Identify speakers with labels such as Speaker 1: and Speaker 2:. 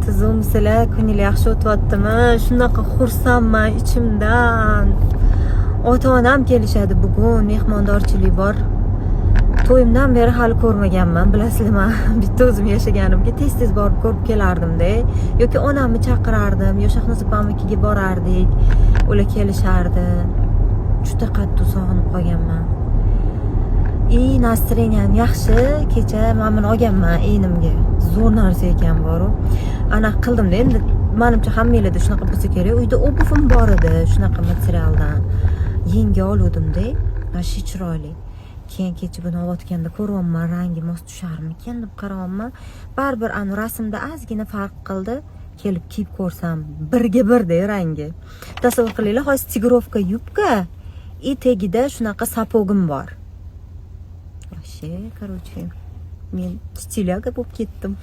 Speaker 1: Tuzukmisizlar? Kuninglar yaxshi o'tyaptimi? Shunaqa xursandman ichimdan. Ota onam kelishadi bugun, mehmondorchilik bor. To'yimdan beri hali ko'rmaganman, bilasizlar, bitta o'zim yashaganimga tez tez borib ko'rib kelardimda, yoki onamni chaqirardim, yo Shahnoza opamnikiga borardik, ular kelishardi. Juda qattiq sog'inib qolganman. И настроение m yaxshi. Kecha mana buni olganman egnimga, zo'r narsa ekan boru. Anaqa qildimda, endi manimcha hammanglarda shunaqa bo'lsa kerak. Uyda обувь im bor edi shunaqa materialdan, yenga oluvdimda, вообще chiroyli. Keyin kecha buni olayotganda ko'ryapman, rangi mos tusharmikin deb qarayapman. Baribir ani rasmda ozgina farq qildi. Kelib kiyib ko'rsam, birga birda rangi. Tasavvur qilinglar, hozir тигровка yubka и tagida shunaqa сапог im bor. Вообще, короче, men стиляга bo'lib ketdim.